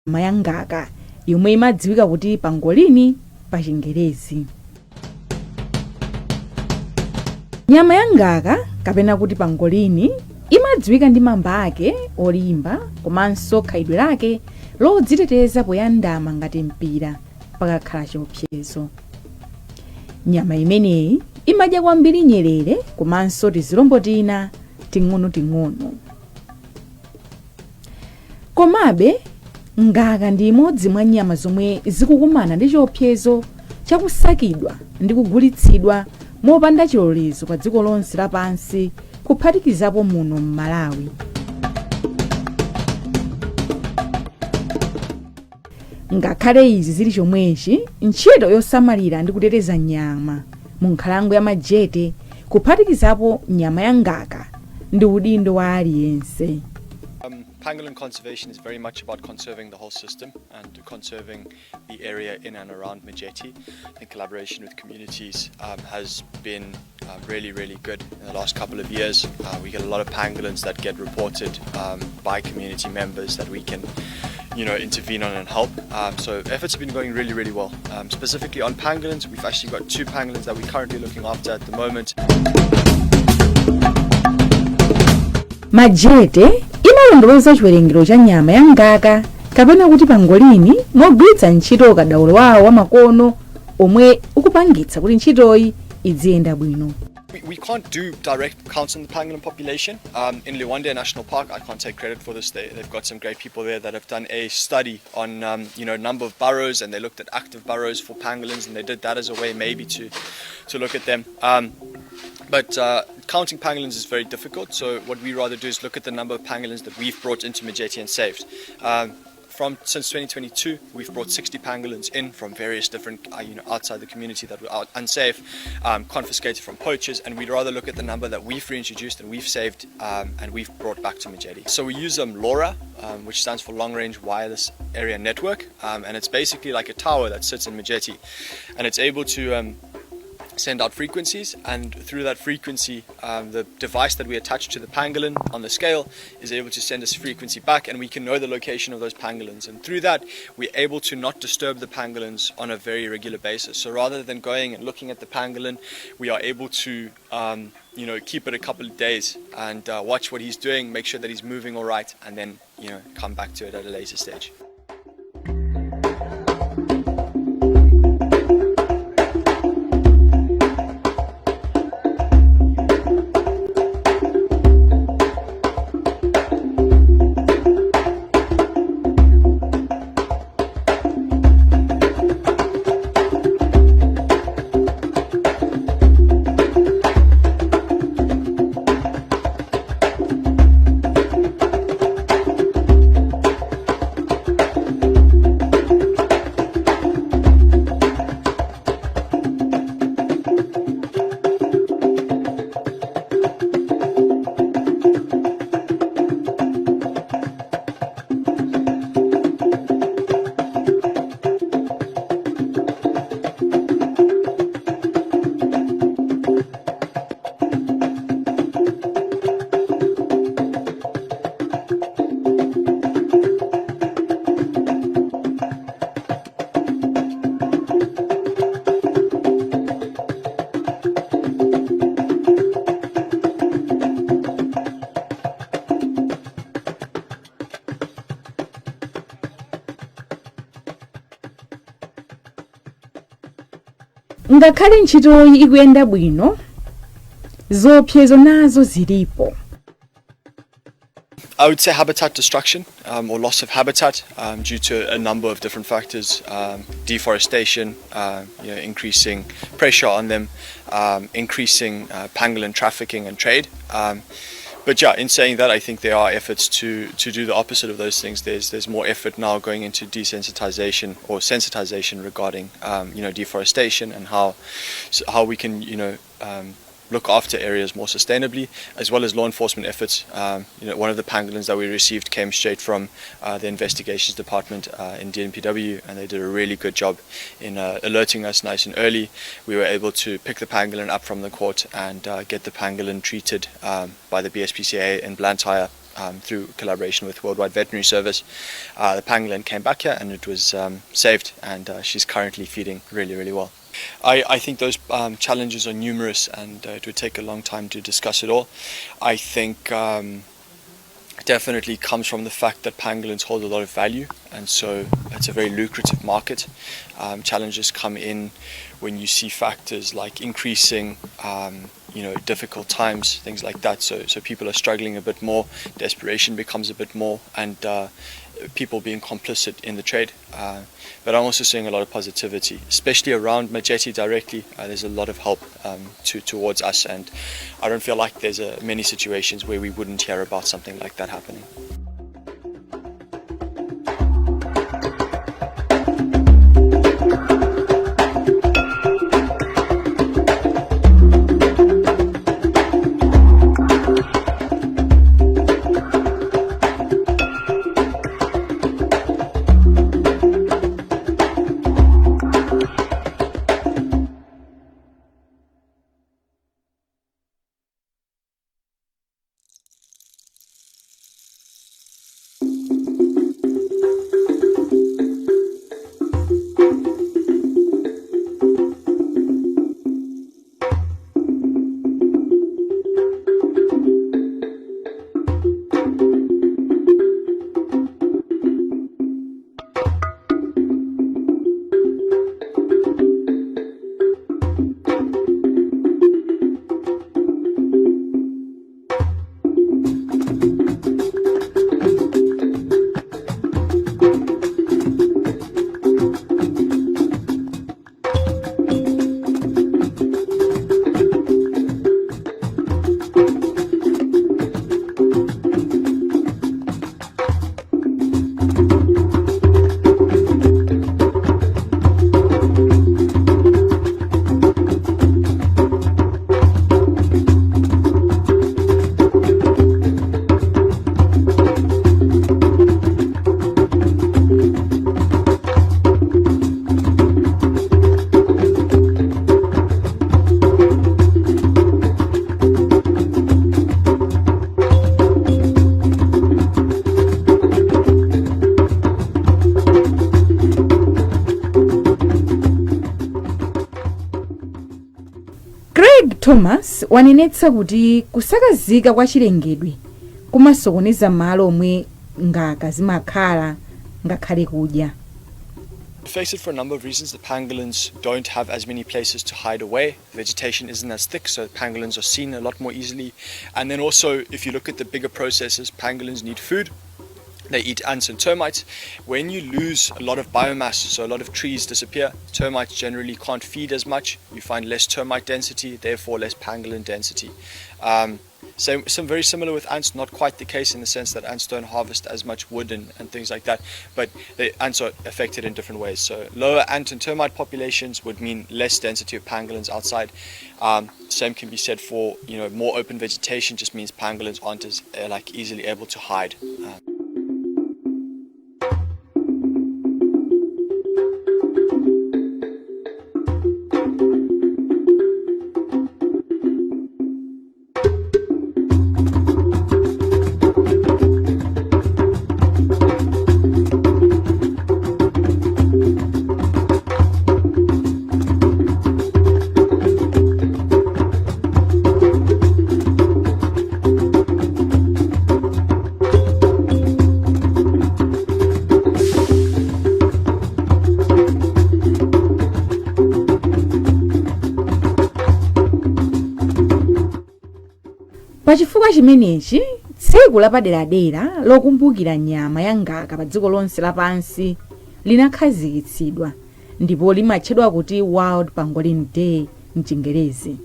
Ya ngaka yomwe imadziwika kuti pangolini pa Chingerezi. Nyama ya ngaka kapena kuti pangolini imadziwika ndi mamba ake olimba komanso khalidwe lake lodziteteza poyandama ngati mpira pakakhala chiopsezo. Nyama imeneyi imadya kwambiri nyerere komanso tizilombo tina ting'onoting'ono. Komabe, ngaka ndi imodzi mwa nyama zomwe zikukumana ndi chiopsezo cha kusakidwa ndi kugulitsidwa mopanda chilolezo pa dziko lonse lapansi kuphatikizapo muno m'Malawi. Ngakhale izi zili chomwechi, ntchito yosamalira ndi kuteteza nyama mu nkhalango ya Majete kuphatikizapo nyama ya ngaka ndi udindo wa aliyense. Pangolin conservation is very much about conserving the whole system and conserving the area in and around Majete. I think collaboration with communities has been really, really good in the last couple of years. We get a lot of pangolins that get reported by community members that we can intervene on and help. So efforts have been going really, really well. Specifically on pangolins, we've actually got two pangolins that we're currently looking after at the moment. Majete imalondoloza chiwerengero cha nyama ya ngaka kapena kuti pangolini mogwiritsa ntchito ukadaulo wawo wamakono omwe ukupangitsa kuti ntchitoyi idziyenda bwino. We can't do direct counts on the pangolin population. In Liwonde National Park, I can't take credit for this. They've got some great people there that have done a study on number of burrows, and they looked at active burrows for pangolins, and they did that as a way maybe to look at them. But counting pangolins is very difficult, so what we rather do is look at the number of pangolins that we've brought into Majete and saved. From since 2022, we've brought 60 pangolins in from various different, outside the community that were out unsafe, confiscated from poachers, and we'd rather look at the number that we've reintroduced and we've saved and we've brought back to Majete. So we use LoRa, which stands for Long Range Wireless Area Network, and it's basically like a tower that sits in Majete, and it's able to send out frequencies, and through that frequency, the device that we attach to the pangolin on the scale is able to send us frequency back, and we can know the location of those pangolins. And through that, we're able to not disturb the pangolins on a very regular basis. So rather than going and looking at the pangolin, we are able to keep it a couple of days and watch what he's doing, make sure that he's moving all right, and then come back to it at a later stage. Ngakhale ntchitoyi ikuyenda bwino, ziopsezo nazo zilipo. I would say habitat destruction or loss of habitat due to a number of different factors: deforestation, increasing pressure on them, increasing pangolin trafficking and trade. But yeah, in saying that, I think there are efforts to do the opposite of those things. There's more effort now going into desensitization or sensitization regarding deforestation and how we can look after areas more sustainably, as well as law enforcement efforts. One of the pangolins that we received came straight from the investigations department in DNPW, and they did a really good job in alerting us nice and early. We were able to pick the pangolin up from the court and get the pangolin treated by the BSPCA in Blantyre. through collaboration with Worldwide Veterinary Service, the pangolin came back here and it was saved, and she's currently feeding really, really well. I think those challenges are numerous, and it would take a long time to discuss it all. I think definitely comes from the fact that pangolins hold a lot of value, and so it's a very lucrative market. Challenges come in when you see factors like increasing, difficult times, things like that. So people are struggling a bit more, desperation becomes a bit more, and people being complicit in the trade. But I'm also seeing a lot of positivity, especially around Majete directly. There's a lot of help towards us, and I don't feel like there's many situations where we wouldn't hear about something like that happening. Craig Thomas wanenetsa kuti kusakazika kwa chilengedwe kumasokoneza malo omwe ngaka zimakhala ngakhale kudya. Affects it for a number of reasons. The pangolins don't have as many places to hide away. The vegetation isn't as thick, so pangolins are seen a lot more easily. And then also, if you look at the bigger processes, pangolins need food. They eat ants and termites. When you lose a lot of biomass, so a lot of trees disappear, termites generally can't feed as much. You find less termite density, therefore less pangolin density. So some very similar with ants, not quite the case in the sense that ants don't harvest as much wood and things like that, but the ants are affected in different ways. So lower ant and termite populations would mean less density of pangolins outside. Same can be said for more open vegetation just means pangolins aren't as like easily able to hide. Pachifukwa chimenechi, tsiku lapaderadera lokumbukira nyama ya ngaka pa dziko lonse lapansi linakhazikitsidwa ndipo limatchedwa kuti World Pangolin Day mchingerezi.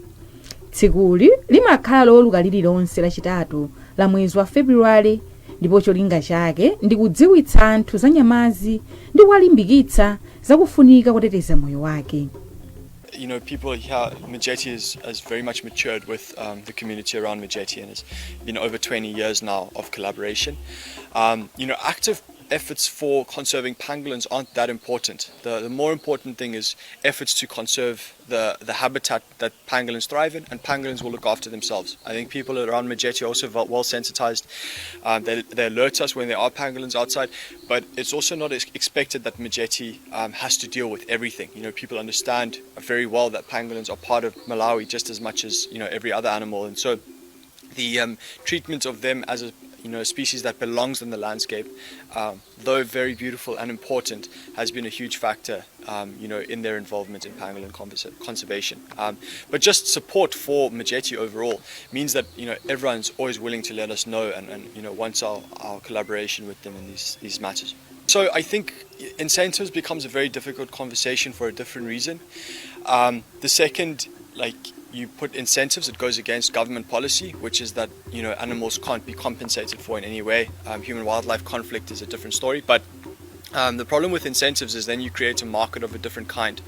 Tsikuli limakhala Loweruka lililonse lachitatu la mwezi wa Februwale, ndipo cholinga chake ndi kudziwitsa anthu za nyamazi ndi kuwalimbikitsa zakufunika kuteteza moyo wake. People here, Majete has very much matured with the community around Majete, and it's been over 20 years now of collaboration. Active Efforts for conserving pangolins aren't that important. The more important thing is efforts to conserve the habitat that pangolins thrive in, and pangolins will look after themselves. I think people around Majete are also well sensitized. They alert us when there are pangolins outside, but it's also not expected that Majete has to deal with everything. People understand very well that pangolins are part of Malawi just as much as every other animal, and so the treatment of them as a a species that belongs in the landscape, though very beautiful and important, has been a huge factor in their involvement in pangolin conservation. But just support for Majete overall means that everyone's always willing to let us know and wants our collaboration with them in these matters. So I think incentives becomes a very difficult conversation for a different reason. The second, you put incentives, it goes against government policy, which is that animals can't be compensated for in any way. Human-wildlife conflict is a different story, but the problem with incentives is then you create a market of a different kind.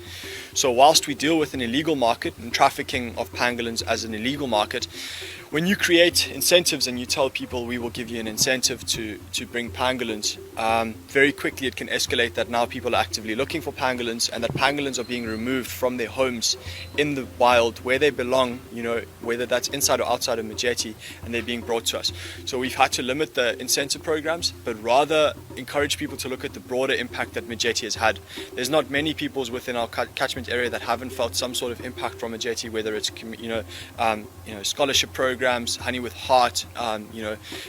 So whilst we deal with an illegal market and trafficking of pangolins as an illegal market, when you create incentives and you tell people we will give you an incentive to bring pangolins, very quickly it can escalate that now people are actively looking for pangolins and that pangolins are being removed from their homes in the wild where they belong, whether that's inside or outside of Majete, and they're being brought to us. So we've had to limit the incentive programs, but rather encourage people to look at the broader impact that Majete has had. There's not many peoples within our catchment area that haven't felt some sort of impact from Majete, whether it's scholarship programs, Honey with Heart,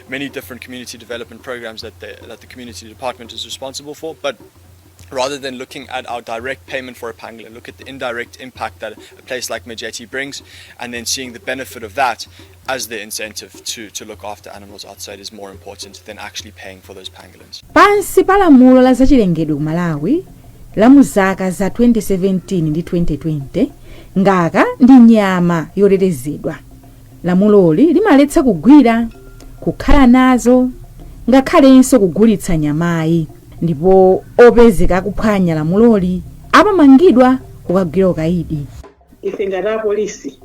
many different community development programs that the community department is responsible for. But rather than looking at our direct payment for a pangolin, look at the indirect impact that a place like Majete brings, and then seeing the benefit of that as the incentive to look after animals outside is more important than actually paying for those pangolins. Pansi pa lamulo la zachilengedwe ku Malawi la mu zaka za 2017 ndi 2020, ngaka ndi nyama yotetezedwa. Lamuloli limaletsa kugwira, kukhala nazo, ngakhalenso kugulitsa nyamayi, ndipo opezeka akuphwanya lamuloli amamangidwa kukagwira ukaidi. Ife ngati apolisi,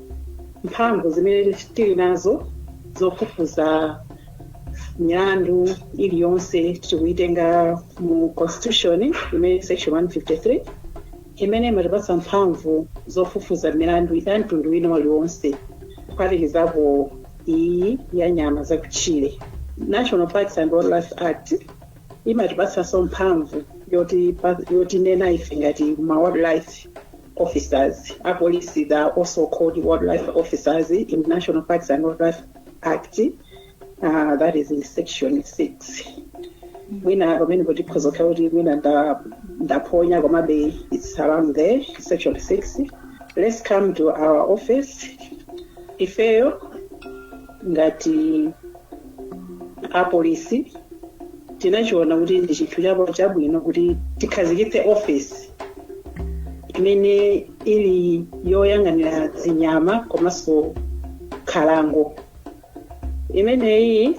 mphamvu zimene tili nazo zofufuza milandu iliyonse tikuitenga mu Constitution, imene section 153 imene imatipatsa mphamvu zofufuza milandu ya mtundu wina uliwonse, kuphatikizapo iyi ya nyama zakutchire. National Parks and Wildlife Act imatipatsanso mphamvu yotinena ife ngati ma wildlife officers. Apolisi, they are also called wildlife officers in National Parks and Wildlife Act, that is in section 6. Mwina pamene tikhoza kukhala kuti mwina ndaphonya, komabe it's around there, section 6. Let's come to our office. Ifeyo ngati apolisi tinachiona kuti ndi chinthu chabwino kuti tikhazikitse office imene ili yoyang'anira zinyama komanso nkhalango. Imeneyi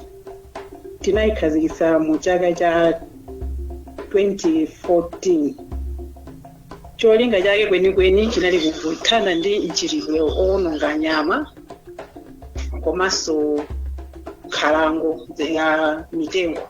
tinayikhazikitsa mu chaka cha 2014. Cholinga chake kwenikweni chinali kuthana ndi mchitidwe owononga nyama komanso nkhalango ya mitengo.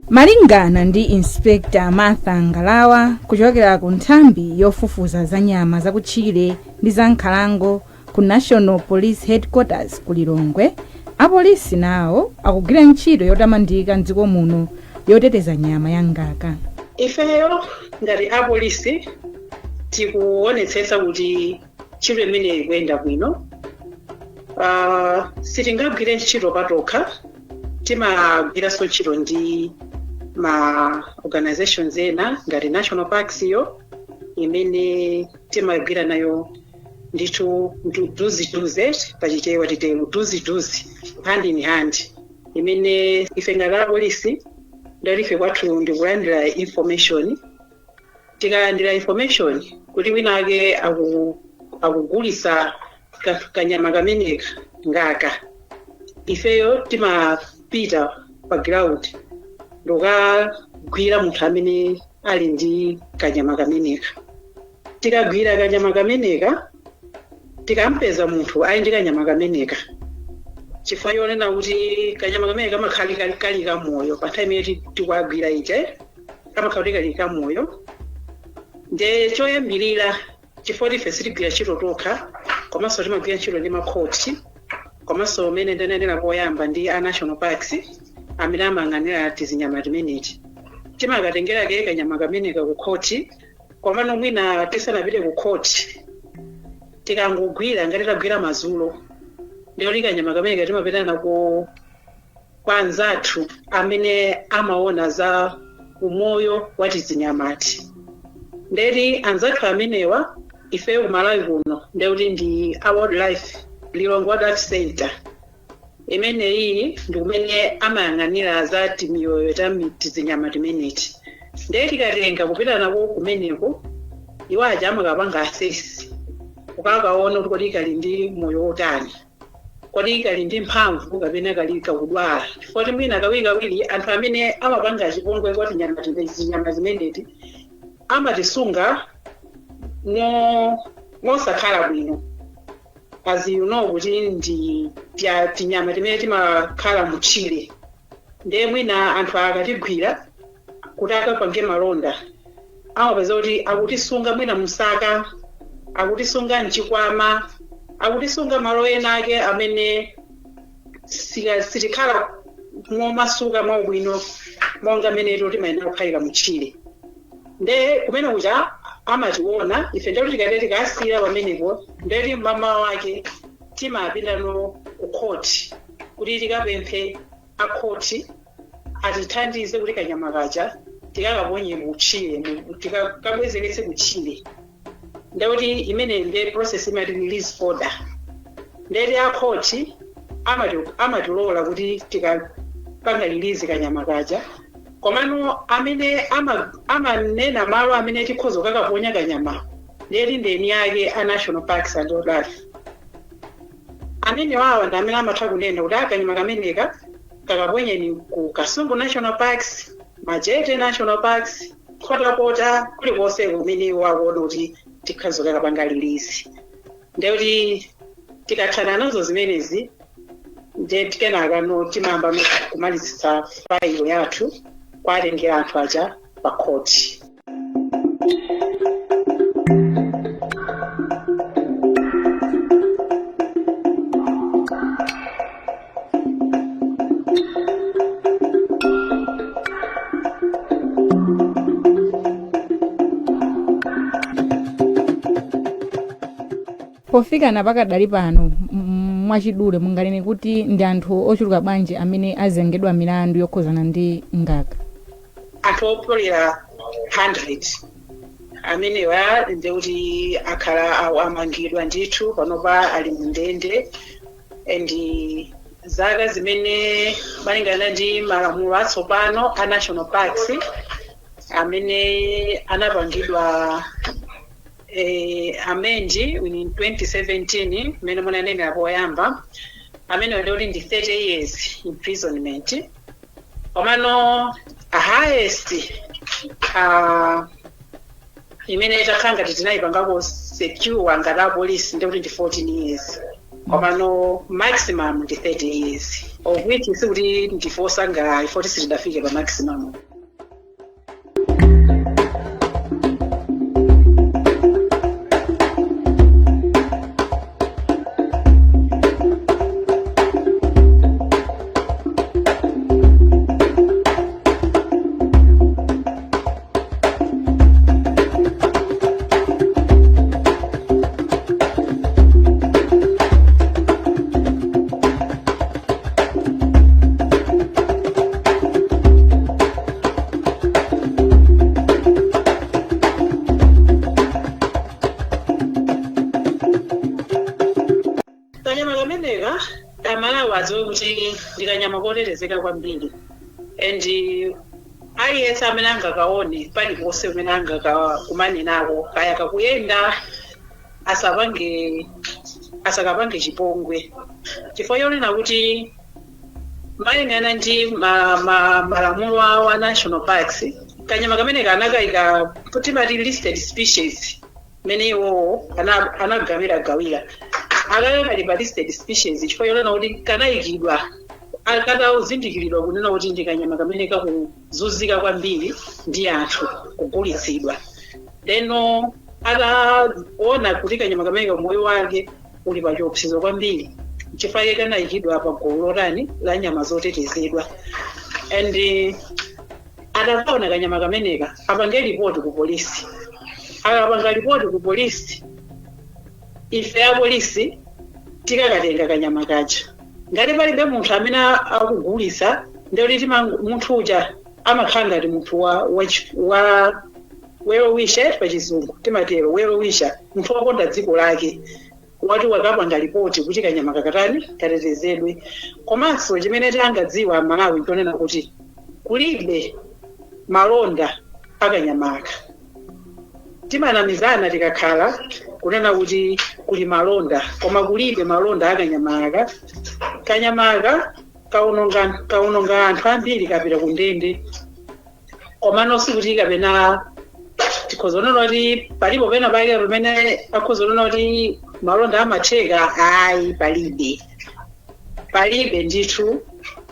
Malingana ndi Inspector Martha Ngalawa kuchokera ku nthambi yofufuza za nyama zakutchire ndi za nkhalango ku National Police Headquarters ku Lilongwe, apolisi nawo akugwira ntchito yotamandika mdziko muno yoteteza nyama ya ngaka. Ifeyo ngati apolisi tikuonetsetsa kuti ntchito imeneyi ikuyenda bwino. Sitingagwire ntchito patokha, timagwiranso ntchito ndi ma organizations ena ngati National Parks yo, imene timagwira nayo ndithu duziduzi, pachichewa titero duziduzi, hand in hand, imene ife ngati apolisi Ndati ife kwathu ndikulandira information. Tikalandira information kuti wina ake akugulisa kanyama kameneka ngaka, ifeyo timapita pa ground ndikukagwira munthu amene ali ndi kanyama kameneka. Tikagwira kanyama kameneka, tikampeza munthu ali ndi kanyama kameneka, chifukwa chonena kuti kanyama kamene kamakhala kali kamoyo pa nthawi imene tikuagwira ija, kamakhala kuti kali kamoyo. Nde choyambirira, chifukwa ife sitigwira ntchito tokha, komanso timagwira ntchito ndi makhoti, komanso umene ndanenera poyamba ndi a National Parks amene amayang'anira tizinyama timeneti, timakatengera ke kanyama kameneka ku khoti. Komano mwina tisanapite ku khoti, tikangogwira, ngati tagwira madzulo, ndiyoti kanyama kameneka timapita nako kwa anzathu amene amaona za umoyo wa tizinyamati. Ndeti anzathu amenewa ifeyo kumalawi kuno ndekuti ndi a Wildlife, Lilongwe Wildlife Center. Imeneyi ndi kumene amayang'anira za timiyoyo ta tizinyama timeneti. Ndiye tikatenga kupita nako kumeneko, iwo aja amakapanga assess, ukakaona kuti kodi kali ndi moyo wotani, kodi kali ndi mphamvu kapena kali kakudwala, chifukwa mwina kawirikawiri anthu amene amapanga chipongwe kwa tinyama zinyama zimeneti amatisunga mosakhala bwino. As you know kuti ndi tinyama timene timakhala mutchire, ndiye mwina anthu akatigwira kuti akapange malonda, amapeza kuti akutisunga mwina msaka, akutisunga mchikwama, akutisunga malo ena ake amene sitikhala momasuka mwaubwino monga mmene timayenera kukhalira mutchire. Nde kumene kuja amationa ife, ndekuti tikati tikasiyira pamenepo, ndeti mamawa wake timapitano ku khoti kuti tikapemphe akhoti atithandize kuti kanyama kaja tikakaponye mutchire, tikakabwezeretse kutchire. Ndekuti imene nde process imati release order. Ndeti akhoti amatilola kuti tikapanga release kanyama kaja. Komano amene amanena malo amene tikhoza kukakaponya kanyama, ndeti ndeni ake a National Parks and Wildlife amene wawa ndi amene amatha kunena kuti akanyama kameneka kakaponyeni ku Kasungu National Parks, Majete National Parks, Nkhotakota, kulikonse kumene wakuona kuti tikhoza kakapanga release. Ndekuti tikathana nazo zimenezi, nde kenaka no timayamba no kumalizitsa failo yathu, kwatengera anthu aja pa khoti. Pofikana pakadali pano, mwachidule munganene kuti ndi anthu ochuluka bwanji amene azengedwa milandu yokhuzana ndi ngaka? Anthu opyolera 100 amenewa ndikuti akhala amangidwa ndithu, panopa ali mundende. And zaka zimene malingana ndi malamulo atsopano a National Parks amene anapangidwa amend in 2017, mmene munanenera poyamba, amene ndikuti ndi 30 years imprisonment. Komano highest imene takhala ngati tinayipangako secure ngati apolisi ndikuti ndi 14 years, komano maximum ndi 30 years, of which sikuti ndife osangalala ifoti sitidafike pa maximum. Kanyama kameneka, Amalawi adziwe kuti ndi kanyama kotetezeka kwambiri, and Aliyense amene angakaone paliponse pamene angakakumane nako, kaya kakuyenda, asakapange chipongwe, chifukwa chonena kuti malingana ndi malamulo awo a national parks, kanyama kamene kanakayika timati listed species, mene iwowo anagawiragawira akale kali pa listed species, chifukwa chonena kuti kanayikidwa katazindikiridwa kunena kuti ndi kanyama kamene kakuzunzika kwambiri ndi anthu kugulitsidwa. Leno ataona kuti kanyama kamene moyo wake uli pa chiopsezo kwambiri, chifukwa chake kanayikidwa pa gulu lotani la nyama zotetezedwa. And atakaona kanyama kameneka, apange ripoti ku polisi. Akapanga ripoti ku polisi, ife apolisi tikakatenga kanyama kaja. Ngati palibe munthu amene akugulitsa, ndekuti munthu uja amakhala ngati munthu wa well wisher, pachizungu timatero well wisher, munthu wokonda dziko lake, wati wakapanga ripoti kuti kanyama kakatani, katetezedwe. Komanso chimene tangadziwa Malawi nchonena kuti kulibe malonda akanyamaka. Timanamizana tikakhala kunena kuti kuli malonda, koma kulibe malonda akanyamaka. Kanyamaka kaononga anthu ambiri, kapita ku ndende, komano sikuti kapena tikhoza kunena kuti palipo pena pake pamene akhoza kunena kuti malonda amatheka. Ayi, palibe, palibe ndithu.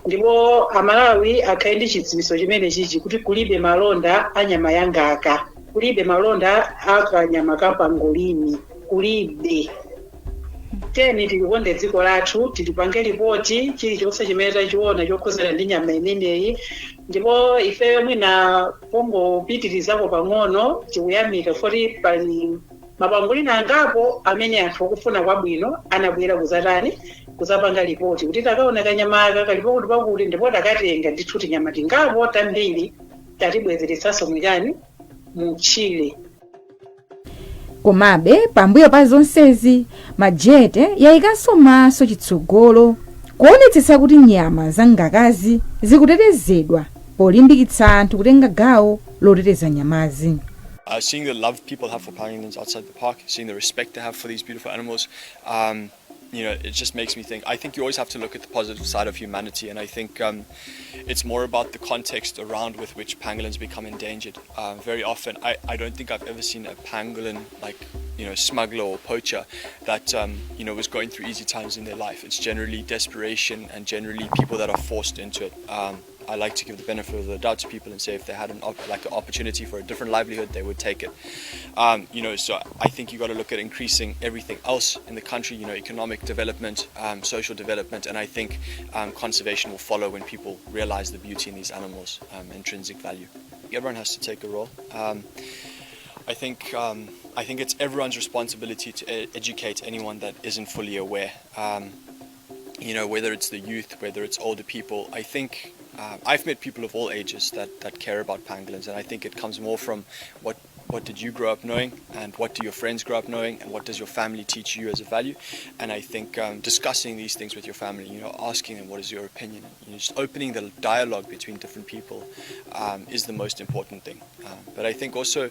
Ndipo Amalawi akhale ndi chidziwitso chimene chichi kuti kulibe malonda a nyama ya ngaka, kulibe malonda akanyama kapangolini, kulibe. Teni tilikonde dziko lathu, tilipange ripoti chilichonse chimene tachiona chokhuzana ndi nyama imeneyi. Ndipo ifeyo mwina pongopitirizako pang'ono, tikuyamika foti pali mapangolini angapo amene anthu okufuna kwabwino anabwera kuzatani, kuzapanga ripoti kuti takaona kanyamaka kalipo kuti pakuti, ndipo takatenga ndithu tinyama tingapo tambiri, tatibwezeretsanso muchani, mutchire. Komabe pambuyo pa zonsezi, Majete yayikanso maso chitsogolo kuonetsetsa kuti nyama za ngakazi zikutetezedwa, polimbikitsa anthu kutenga gawo loteteza nyamazi. Seeing the love people have for pangolins outside the park, seeing the respect they have for these beautiful animals, it just makes me think. I think you always have to look at the positive side of humanity, and I think it's more about the context around with which pangolins become endangered. Very often, I don't think I've ever seen a pangolin like smuggler or poacher that was going through easy times in their life. It's generally desperation and generally people that are forced into it. I like to give the benefit of the doubt to people and say if they had like an opportunity for a different livelihood, they would take it. So I think you got to look at increasing everything else in the country. Economic development, social development, and I think conservation will follow when people realize the beauty in these animals, intrinsic value. Everyone has to take a role. I think it's everyone's responsibility to educate anyone that isn't fully aware. Whether it's the youth, whether it's older people. I think I've met people of all ages that care about pangolins, and I think it comes more from what did you grow up knowing, and what do your friends grow up knowing, and what does your family teach you as a value. And I think discussing these things with your family, asking them what is your opinion, just opening the dialogue between different people is the most important thing. But I think also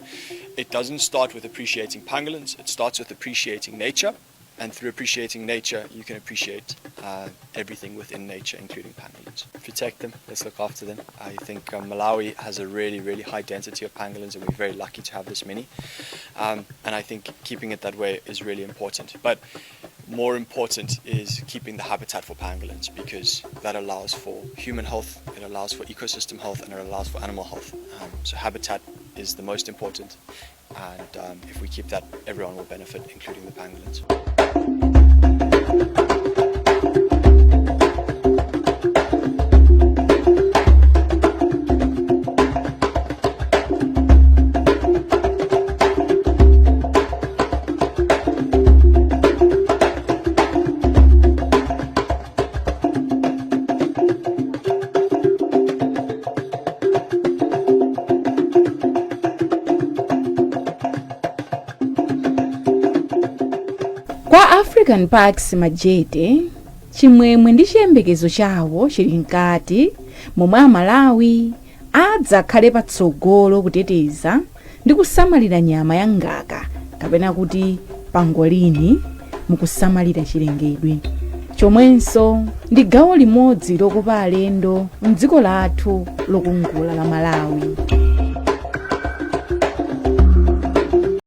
it doesn't start with appreciating pangolins, it starts with appreciating nature. And through appreciating nature, you can appreciate everything within nature, including pangolins. Protect them, let's look after them. I think Malawi has a really, really high density of pangolins, and we're very lucky to have this many. And I think keeping it that way is really important. But more important is keeping the habitat for pangolins, because that allows for human health, it allows for ecosystem health, and it allows for animal health. So habitat is the most important, and if we keep that, everyone will benefit, including the pangolins. Kwa African Parks Majete, chimwemwe ndi chiyembekezo chawo chili mkati momwe Amalawi adzakhale patsogolo kuteteza ndi kusamalira nyama ya ngaka kapena kuti pangolini mukusamalira chilengedwe, chomwenso ndi gawo limodzi lokopa alendo mdziko lathu lokongola la Malawi.